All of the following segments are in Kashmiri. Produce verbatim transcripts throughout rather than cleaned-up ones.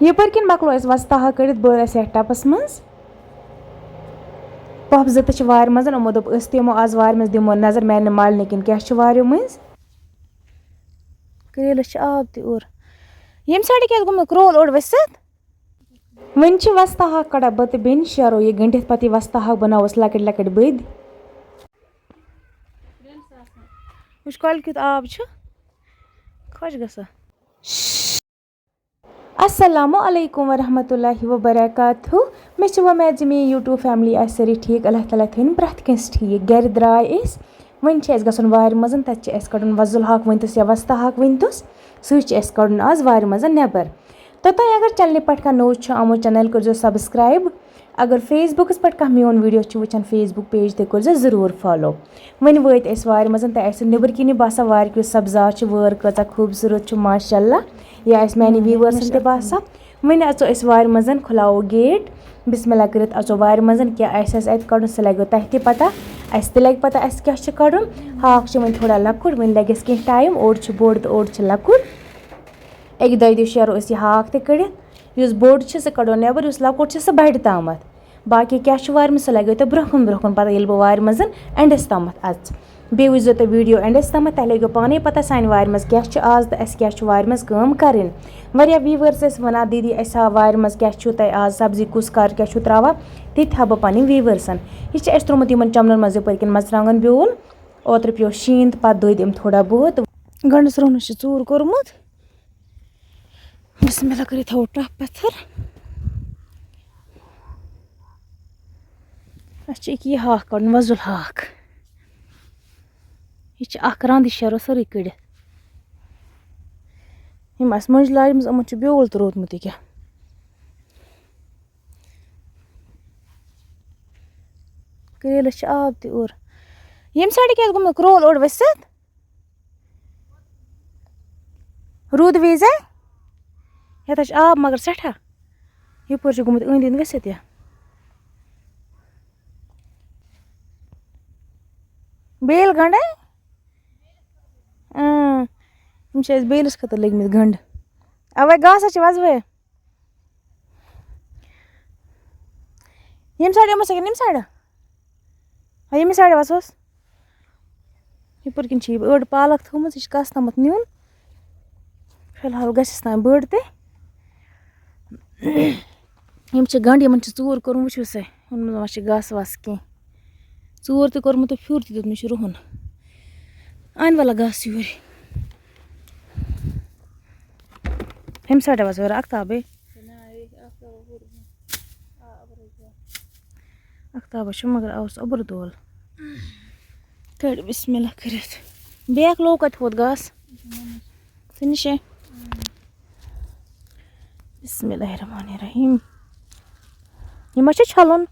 یپٲرۍ کِنۍ مۄکلو اَسہِ وۄستہٕ ہاکھ کٔڑِتھ، بٔر اَسہِ یَتھ ٹَپَس منٛز۔ پۄپھ زٕ تہِ چھِ وارِ منٛز، یِمو دوٚپ، "أسۍ تہِ یِمو آز وارِ منٛز، دِمو نظر میٛانہِ مالنہِ کِنۍ کیٛاہ چھُ وارِ منٛز۔" کرٛیلَس چھِ آب تہِ اوٚر۔ ییٚمہِ سایڈٕ کیٛازِ گوٚمُت کرٛول اوٚڑ ؤسِتھ؟ وۄنۍ چھِ وۄستہٕ ہاکھ کَڑان بہٕ تہٕ بیٚنہِ شیرو یہِ گٔنٛڈِتھ، پَتہٕ یہِ وۄستہٕ ہاکھ بَناووس لۄکٕٹۍ لۄکٕٹۍ بٔدۍ۔ وٕچھ کۄلہِ کیُتھ آب چھُ، خۄش گژھان۔ السلام علیکم ورحمۃ اللہ وبرکاتہ۔ مےٚ چھِ وۄمید زِ میٛٲنۍ YouTube family آسہِ سٲری ٹھیٖک۔ اللہ تعالیٰ تھٲیِن پرٛٮ۪تھ کٲنٛسہِ ٹھیٖک۔ گَرِ درٛاے أسۍ، وۄنۍ چھِ اَسہِ گژھُن وارِ منٛز، تَتہِ چھِ اَسہِ کَڑُن وۄزُل ہاکھ ؤنۍتَس یا وۄستہٕ ہاکھ ؤنۍتَس، سُے چھِ اَسہِ کَڑُن آز وارِ منٛز نٮ۪بر۔ توٚتام اگر channelہِ پٮ۪ٹھ کانٛہہ نوٚو چھُ آمُت، channel کٔرۍزیو subscribe۔ اگر Facebookس پٮ۪ٹھ کانٛہہ میون video چھُ وٕچھان Facebook page تہِ کٔرۍزیو ضروٗر follow۔ وۄنۍ وٲتۍ أسۍ وارِ منٛز، تۄہہِ آسِوٕ نیٚبٕرۍ کِنی باسان وارِ کیُتھ سبزار چھُ، وٲر کۭژاہ خوٗبصوٗرت چھِ، ماشاء اللہ۔ یا آسہِ میٛانہِ viewersن تہِ باسان۔ وۄنۍ اَژو أسۍ وارِ منٛز، کھُلاوو gate، بسم اللہ کٔرِتھ اَژو وارِ منٛز۔ کیٛاہ آسہِ اَسہِ اَتہِ کَڑُن، سُہ لَگیو تۄہہِ تہِ پَتہ، اَسہِ تہِ لَگہِ پَتہ اَسہِ کیٛاہ چھُ کَڑُن۔ ہاکھ چھُ وۄنۍ تھوڑا لۄکُٹ، وۄنۍ لَگٮ۪س کینٛہہ time، اوٚڑ چھُ بوٚڑ تہٕ اوٚڑ چھُ لۄکُٹ۔ اَکہِ دۄیہِ دۄہہِ شیرو أسۍ یہِ ہاکھ تہِ کٔڑِتھ، یُس بوٚڑ چھُ سُہ کَڑو نٮ۪بر، یُس لۄکُٹ چھُ سُہ بَڑِ تامَتھ۔ باقٕے کیٛاہ چھُ وارِ منٛز، سُہ لَگیو تۄہہِ برٛونٛہہ کُن برٛونٛہہ کُن پَتہ، ییٚلہِ بہٕ وارِ منٛز endس تامَتھ اَژٕ۔ بیٚیہِ وٕچھزیو تُہۍ video endس تامَتھ، تۄہہِ لَگیو پانَے پَتہ سانہِ وارِ منٛز کیٛاہ چھُ آز تہٕ اَسہِ کیٛاہ چھُ وارِ منٛز کٲم کَرٕنۍ۔ واریاہ viewers ٲسۍ وَنان، "دیٖدی، اَسہِ ہاو وارِ منٛز کیٛاہ چھُو تۄہہِ آز سبزی، کُس کَر کیٛاہ چھُو ترٛاوان؟" تہِ تہِ ہاو بہٕ پَنٕنۍ viewersن۔ یہِ چھِ اَسہِ ترٛوومُت یِمَن چَمنَن منٛز یَپٲرۍ کِنۍ مَرژٕوانٛگَن بیول۔ اوترٕ پیوٚو شیٖن تہٕ پَتہٕ دٔدۍ یِم تھوڑا بہت۔ گَنٛڈَس روٚہنَس چھِ ژوٗر کوٚرمُت۔ بسم اللہ کٔرِتھ تھاوو ٹَپھ پَتھر۔ اَسہِ چھِ أکیٛاہ یہِ ہاکھ کَڑُن، وۄزُل ہاکھ۔ یہِ چھِ اَکھ رَنٛد، یہِ شیرو سٲرٕے کٔڑِتھ۔ یِم اَسہِ مۄنٛجہِ لاجمٕژ، یِمَن چھُ بیول تہِ روٗدمُت ییٚکیٛاہ۔ کرٛیلَس چھِ آب تہِ اوٚر۔ ییٚمہِ سایڈٕ کیٛازِ گوٚمُت کرٛول اوٚڑ ؤسِتھ؟ روٗد وِزِ یَتھ حظ چھِ آب مگر سٮ۪ٹھاہ۔ یَپٲرۍ چھُ گوٚمُت أنٛدۍ أنٛدۍ ؤسِتھ یہِ۔ بیل گنٛڈے؟ اۭں، یِم چھِ اَسہِ بیلِس خٲطرٕ لٔگۍ مٕتۍ گنٛڈٕ۔ اَوَے گاسَس چھِ وَزوَے۔ ییٚمہِ سایڈٕ یِمو سۭتۍ کِنہٕ ییٚمہِ سایڈٕ؟ ہا، ییٚمہِ سایڈٕ وَسوس۔ یَپٲرۍ کِنۍ چھِ یہِ أڑ پالک تھٲومٕژ، یہِ چھِ کَس تامَتھ نیُن۔ فی الحال گژھٮ۪س تام بٔڑ تہِ۔ یِم چھِ گنٛڈٕ، یِمَن چھِ ژوٗر کوٚرمُت، وٕچھِو سا، یِمَن منٛز ما چھِ گاسہٕ واسہٕ کینٛہہ۔ ژوٗر تہِ کوٚرمُت تہٕ پھیُر تہِ دیُتمُت چھُ رُہُن۔ اَنہِ وَلہ گاسہٕ یورٕ۔ ہُمہِ سایڈٕ وَسہٕ یورٕ اَختابٕے۔ اَختابَس چھُ مگر آوُس اوٚبُر دول۔ کٔڑۍ بسم اللہ کٔرِتھ۔ بیٛاکھ لوگ کَتہِ ووت گاسہٕ؟ ژےٚ نِشے۔ بسم اللہ الرحمن الرحیم۔ یہِ ما چھُ چھَلُن؟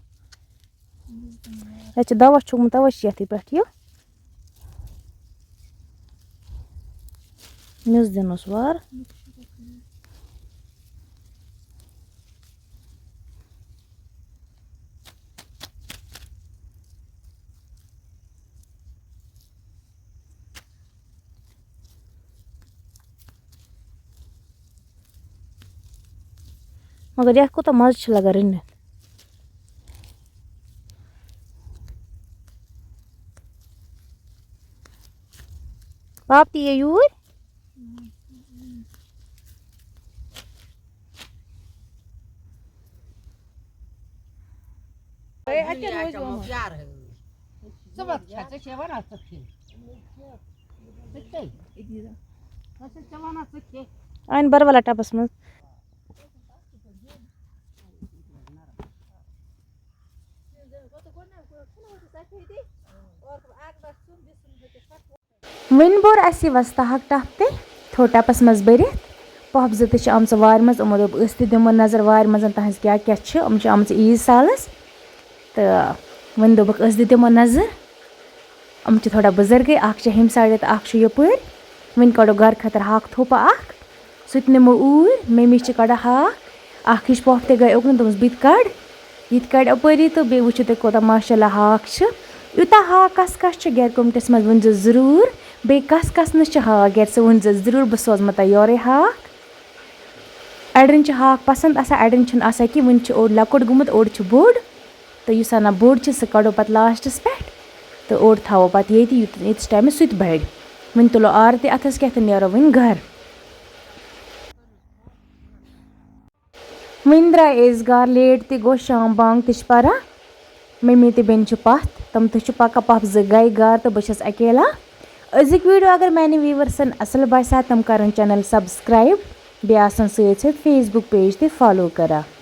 یَتھ چھُ دوا چھوٚکمُت، تَوَے چھِ یَتھ یہِ پٮ۪ٹھ یہِ۔ میٚژ دِنَس وار۔ مگر یَتھ کوٗتاہ مَزٕ چھُ لَگان رٔنِتھ۔ پاپہٕ تہِ یہِ یوٗرۍ۔ ہے، اَتہِ کیٛاہ روزِ وۄنۍ؟ ژٕ وَتھ چھےٚ، ژےٚ چھےٚ وَنان ژٕ کھے۔ ژٕ کھے۔ ژٕ چھےٚ وَنان ژٕ کھے۔ اَنہِ بَربَلا ٹَبَس منٛز۔ وۄنۍ بوٚر اَسہِ یہِ وۄستہٕ ہاکھ ٹَپھ تہِ، تھوٚو ٹَپَس منٛز بٔرِتھ۔ پۄپھ زٕ تہِ چھِ آمژٕ وارِ منٛز، یِمو دوٚپ، "أسۍ تہِ دِمو نظر وارِ منٛز، تَہَنٛز کیٛاہ کیٛاہ چھِ، یِم چھِ آمژٕ عیٖد سالَس۔" تہٕ وۄنۍ دوٚپُکھ، "أسۍ تہِ دِمو نظر۔" یِم چھِ تھوڑا بُزرگٕے، اَکھ چھِ ہیٚمہِ سایڈٕ تہٕ اَکھ چھُ یَپٲرۍ۔ وۄنۍ کَڑو گَرٕ خٲطرٕ ہاکھ تھوٚپہٕ اَکھ۔ سُہ تہِ نِمو اوٗرۍ۔ مٔمی چھِ کَڑان ہاکھ۔ اَکھ ہِش پۄپھ تہِ گٔے اوٚکُن، دوٚپمَس، "بہٕ تہِ کَڑٕ، یہِ تہِ کَڑِ اَپٲری تہٕ بیٚیہِ وٕچھِو تُہۍ کوٗتاہ ماشاء اللہ ہاکھ چھُ۔" یوٗتاہ ہاکھ کَس کَس چھُ گَرِ کوٚمٹَس منٛز ؤنۍزیو ضٔروٗر۔ بیٚیہِ کَس کَس نہٕ چھُ ہاکھ گَرِ، سُہ ؤنۍزیو ضٔروٗر، بہٕ سوزمو تۄہہِ یورَے ہاکھ۔ اَڑٮ۪ن چھِ ہاکھ پَسنٛد آسان، اَڑٮ۪ن چھُنہٕ آسان کینٛہہ، وٕنہِ چھُ اوٚڑ لۄکُٹ گوٚمُت، اوٚڑ چھُ بوٚڑ، تہٕ یُس اَنان بوٚڑ چھِ، سُہ کَڑو پَتہٕ لاسٹَس پٮ۪ٹھ، تہٕ اوٚڑ تھاوو پَتہٕ ییٚتی، یُت ییٖتِس ٹایمَس سُہ تہِ بَڑِ۔ وٕنہِ تُلو آرٕ تہِ اَتھَس کٮ۪تھ تہٕ نیرو وٕنہِ گَرٕ۔ وۄنۍ درٛاے أسۍ گَرٕ لیٹ تہِ گوٚو، شام بانٛگ تہِ چھِ پَران۔ مٔمی تہٕ بیٚنہِ چھِ پَتھ، تِم تہِ چھِ پَکان، پَپھ زٕ گٔے گَرٕ تہٕ بہٕ چھَس اکیلا۔ أزِکۍ ویٖڈیو اگر میٛانٮ۪ن ویٖورسَن اَصٕل باسیٛا، تِم کَرَن چَنَل سبسکرایب، بیٚیہِ آسَن سۭتۍ سۭتۍ Facebook پیج تہِ فالو کَران۔